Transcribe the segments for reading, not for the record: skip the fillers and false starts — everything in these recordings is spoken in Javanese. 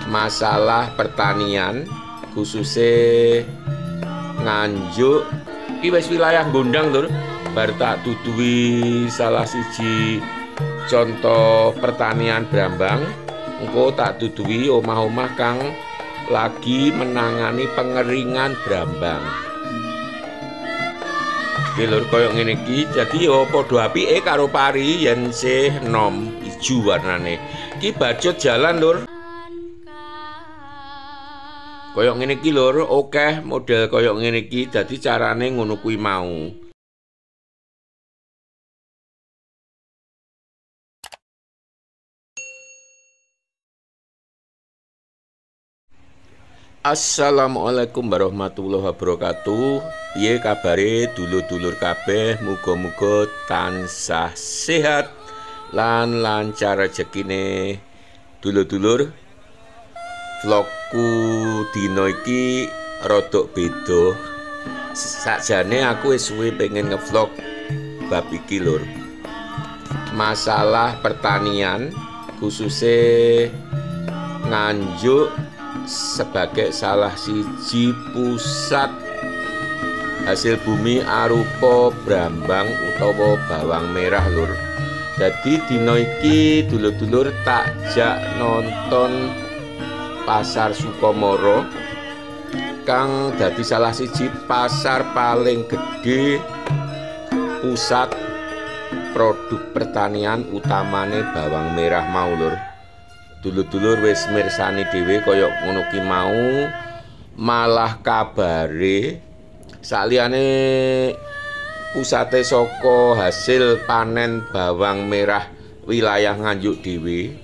Masalah pertanian khususnya Nganjuk iki wis wilayah Gondang lur. Bar tak duduhi salah siji contoh pertanian brambang, engko tak duduhi omah-omah kang lagi menangani pengeringan brambang. Iki lur koyo ngene iki, jadi yo padha apike karo pari yen sih nom ijo warnane. Iki bacut jalan lur. Koyo ngene iki lur, akeh model koyo ngene iki, dadi carane ngono kuwi mau. Assalamualaikum warahmatullahi wabarakatuh. Piye kabare dulur-dulur kabeh? Muga-muga tansah sehat lan lancar rezekine. Dulur-dulur, vlogku dina iki rodok beda. Sakjane aku wis suwe pengen ngevlog bab iki lur. Masalah pertanian khususnya Nganjuk sebagai salah siji pusat hasil bumi arupa brambang utawa bawang merah lur. Jadi dina iki dulur-dulur tak jak nonton Pasar Sukomoro kang dadi salah siji pasar paling gede pusat produk pertanian utamane bawang merah mau lur. Dulur-dulur wis mirsani dhewe kaya ngono ki mau, malah kabare saliyane pusate saka hasil panen bawang merah wilayah Nganjuk dhewe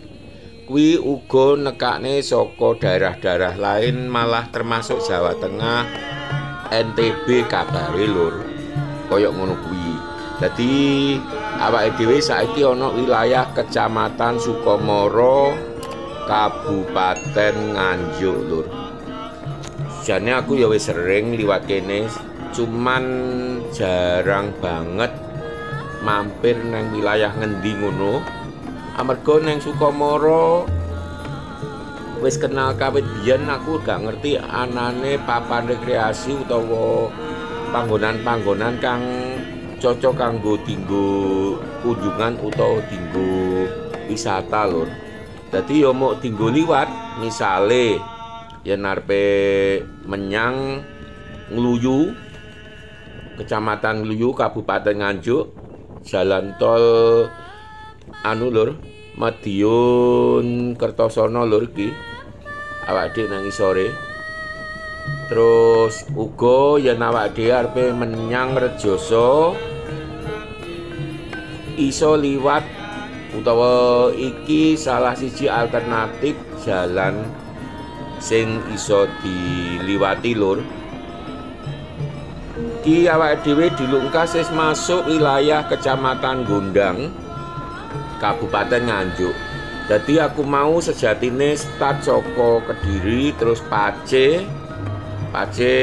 kuwi uga nekakne saka daerah-daerah lain, malah termasuk Jawa Tengah, NTB kabare lur kaya ngono kuwi. Dadi awake dhewe saiki ana wilayah Kecamatan Sukomoro, Kabupaten Nganjuk lur. Jane aku ya wis sering liwat kene, cuman jarang banget mampir nang wilayah ngendi ngono. Amarga nang Sukomoro wis kenal kawit biyen, aku gak ngerti anane papan rekreasi utawa panggonan-panggonan kang cocok kanggo dinggo kunjungan utawa dinggo wisata lur. Dadi yo mok dinggo liwat, misale yen arepe menyang Ngluyu, Kecamatan Ngluyu, Kabupaten Nganjuk, jalan tol anu lur, Madiun Kertosono lur iki. Awake dhewe nang isore. Terus uga yen awake dhewe arepe menyang Rejoso iso liwat utawa iki salah siji alternatif jalan sing iso diliwati lur. Iki awake dhewe dilungkas wis masuk wilayah Kecamatan Gondang, Kabupaten Nganjuk. Dadi aku mau sejatine start saka Kediri terus Pace, Pace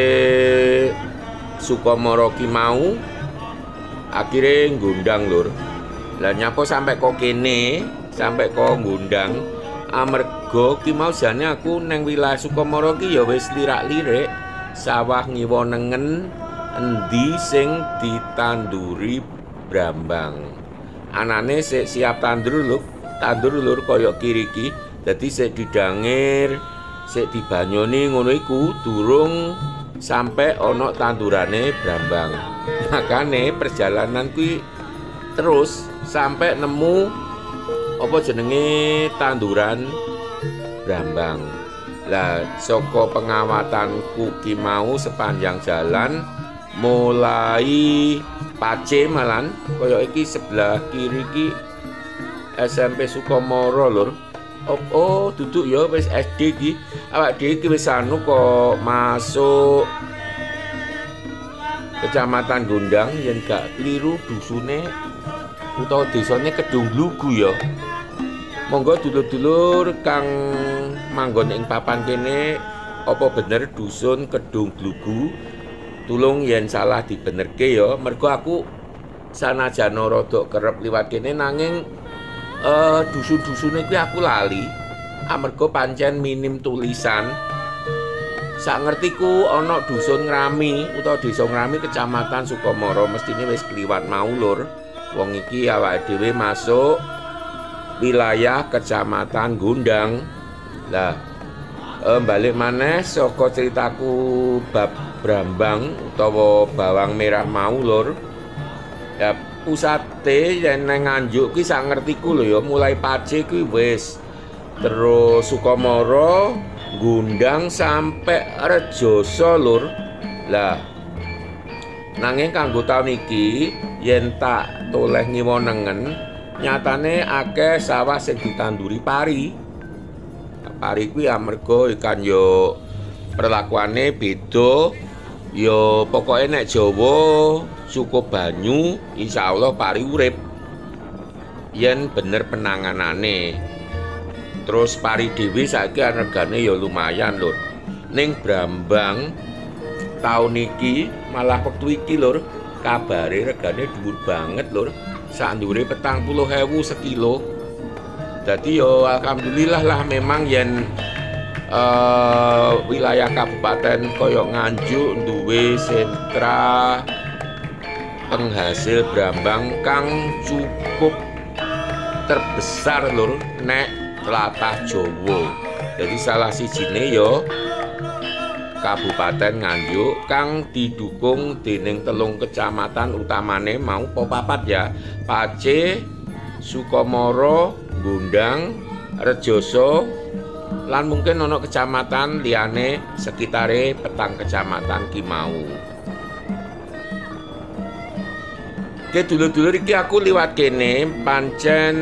Sukomoro ki mau akhire Gondang lur. Lah nyapa sampai kok kene, sampai kok Gondang, amarga ki mau jane aku neng wilayah Sukomoro ki ya wis lirak-lirik sawah ngiwa nengen endi sing ditanduri brambang. Anane sik siap tandur lho, tandur lur kaya kiri ki. Dadi sik didangir, sik dibanyoni ngono iku durung sampai ana tandurane brambang. Makane perjalanan kuwi terus sampai nemu apa jenenge tanduran brambang. Lah saka pengawatanku ki mau sepanjang jalan mulai Pace malan kaya iki sebelah kiri ki SMP Sukomoro lur. Oh, duduk ya wis SD ki. Awak dhewe iki wis anu kok masuk Kecamatan Gondang yen gak keliru dusune utawa desane Kedung Glugu ya. Monggo dulur-dulur kang manggon ing papan kene apa bener dusun Kedung Glugu? Tulung yen salah dibenerke ya, mergo aku sanajan rada kerep liwat kene nanging dusun-dusune kuwi aku lali. Amarga pancen minim tulisan. Sak ngertiku ana dusun Ngrami utawa desa Ngrami kecamatan Sukomoro, mestine wis kliwat mau lur. Wong iki awake dhewe masuk wilayah kecamatan Gondang. Lah, balik maneh saka ceritaku bab brambang utawa bawang merah mau lur. Ya pusate yen nang Nganjuk ki sak ngertiku lho ya, mulai Pace kuwi wis, terus Sukomoro, Gondang sampai Rejoso lur. Lah nanging kanggo taun iki yen tak toleh ngiwa nengen, nyatane akeh sawah sing ditanduri pari. Pari kuwi amarga ikan yo perlakuane beda. Yo pokoke nek Jawa cukup banyu, insyaallah pari urip yen bener penanganane. Terus pari dhewe saiki regane ya lumayan lur. Ning brambang taun iki malah wektu iki lur, kabare regane dhuwur banget lur. Sak ndure 40.000 sekilo. Dadi yo alhamdulillah lah memang yen wilayah kabupaten koyo Nganjuk duwe sentra penghasil brambang kang cukup terbesar lur nek tlatah Jawa. Jadi salah sijine yo Kabupaten Nganjuk kang didukung dening 3 kecamatan utamane mau po papat ya, Pace, Sukomoro, Gondang, Rejoso, lan mungkin ono kecamatan liyane sekitare 4 kecamatan ki mau. Oke dulur-dulur, iki aku liwat kene pancen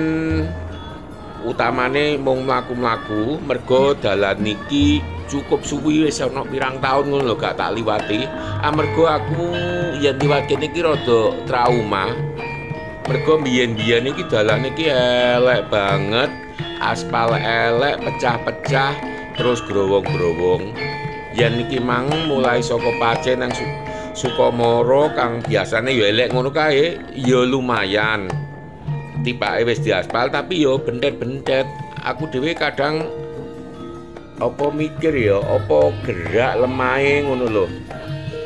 utamane mung mlaku-mlaku mergo dalan niki cukup suwi, wis ana pirang taun ngono lho gak tak liwati. Amarga aku yen liwat kene iki rada trauma. Mergo biyen-biyen iki dalane iki elek banget, aspal elek, pecah-pecah, terus growong-growong. Yen iki mang mulai saka Pace nang Sukomoro kang biasane ya elek ngono kae, ya lumayan. Tibake wis diaspal tapi ya bentet-bentet. Aku dhewe kadang apa mikir ya, apa gerak lemahe ngono lho.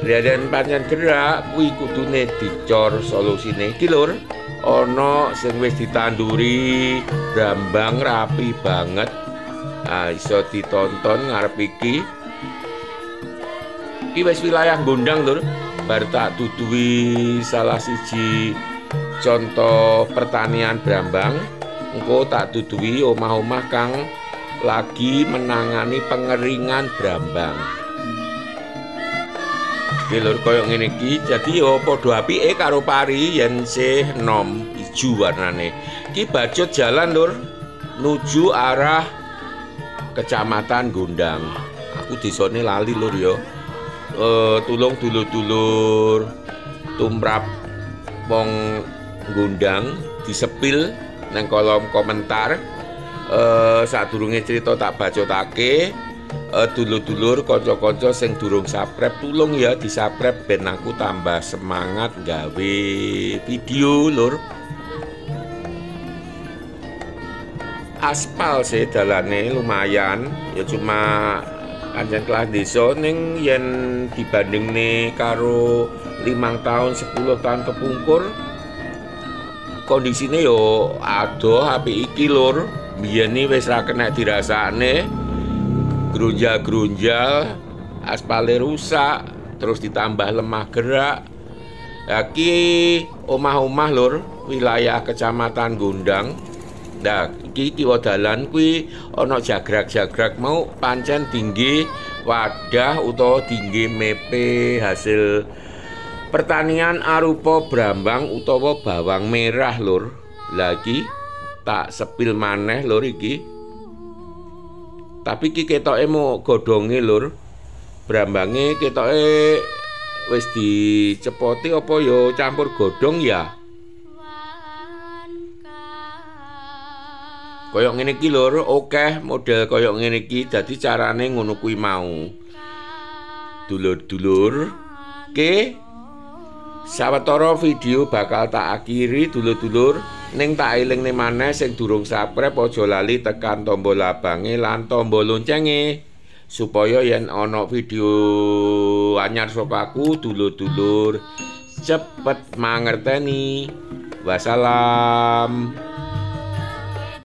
Lah yen pancen gerak kuwi kudune dicor solusine. Iki lur, ana sing wis ditanduri brambang rapi banget. Ah, iso ditonton ngarep iki. Iki wis wilayah Gondang lur. Bar tak duduhi salah siji contoh pertanian brambang, engko tak duduhi omah-omah kang lagi menangani pengeringan brambang. Iki lur koyo ngene iki, jadi yo padha apike karo pari yen sih nom ijo warnane. Iki bacut jalan lur nuju arah Kecamatan Gondang. Aku desane lali lur yo. Tulung dulur-dulur tumrap wong Gondang disepil nang kolom komentar. Sadurunge cerita tak bacotake, dulur-dulur kanca-kanca sing durung subscribe tulung ya di-subscribe ben aku tambah semangat gawe video lur. Aspal sih dalane lumayan ya, cuma pancen kelas desa ning yen dibandingne karo 5 tahun 10 tahun kepungkur kondisine yo adoh apik iki lur. Biyen iki wis ra kena dirasakne, grunjal-grunjal, aspale rusak, terus ditambah lemah gerak. Iki omah-omah lur wilayah Kecamatan Gondang. Nah, iki kiwa dalan kuwi ana jagrak-jagrak mau pancen tinggi wadah utawa tinggi mepe hasil pertanian arupa brambang utawa bawang merah lur. Lah iki tak sepil maneh lur iki. Tapi iki ketoke mau godhonge lur. Brambange ketoke wis dicepoti apa ya campur godhong ya. Koyok ngene iki lur, akeh model koyok ngene iki, dadi carane ngono kuwi mau. Dulur-dulur, oke. Sawetara video bakal tak akhiri dulur-dulur. Ning tak elingne maneh sing durung subscribe aja lali tekan tombol abange lan tombol loncenge supaya yen ana video anyar saka aku dulur-dulur cepet mangerteni. Wassalam.